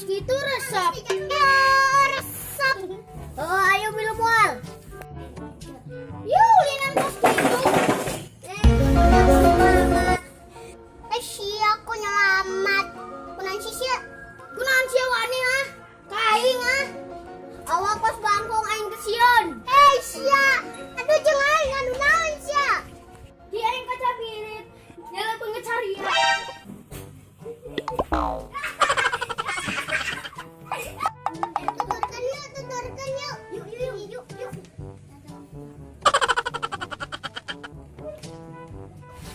Kos kitu resep. Ya, resep. Oh, ayo milu moal. Yuk, ulinan kos kitu. Eh, selamat. Eh, sia aku nyelamat. Kunaon sih sia? Kunaon sia wani ah? Ka aing ah? Awak kos bangkong aing teh sieun. Eh, sia. Aduh, jeung aing anu naon sia? Di aing kacapirit. Nyala beungeut saria. Tuturkeun yuk, tuturkeun yuk. Yuk, yuk, yuk, yuk.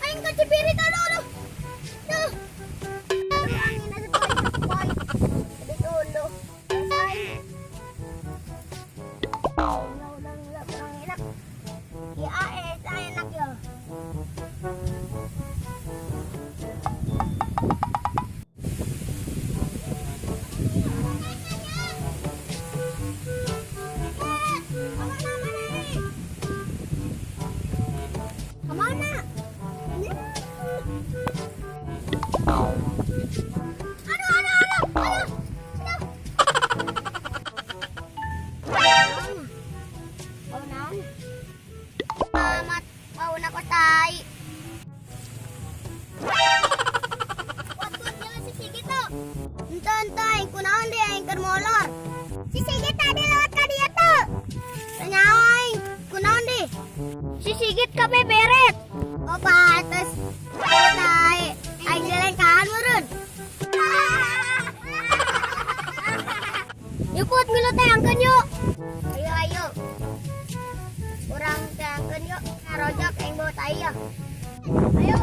Aing kacipirit, aduh, aduh. Duh. Aduh, angin asup ka poy. Jadi tunduh. Selesai. Udah, kurang enak. Ya, enak ya. Kemana? Aduh, aduh, aduh, aduh, aduh. Bau naon? Amat, bau na ko tai. Waktu jalan si Sigit tuh. Ente, ente, aing kunaon deh, aing keur molor. Si Sigit tadi lewat ka dieu tuh. Teu nyaho aing, kunaon deh? Si Sigit kabeberet. Oh, pantes. Bau tai. Aing dilengkahan meureun. Yuk, Put, milu teangkeun yuk. Ayo, ayo. Urang teangkeun yuk. Ngarojok aing bau tai ya. Ayo.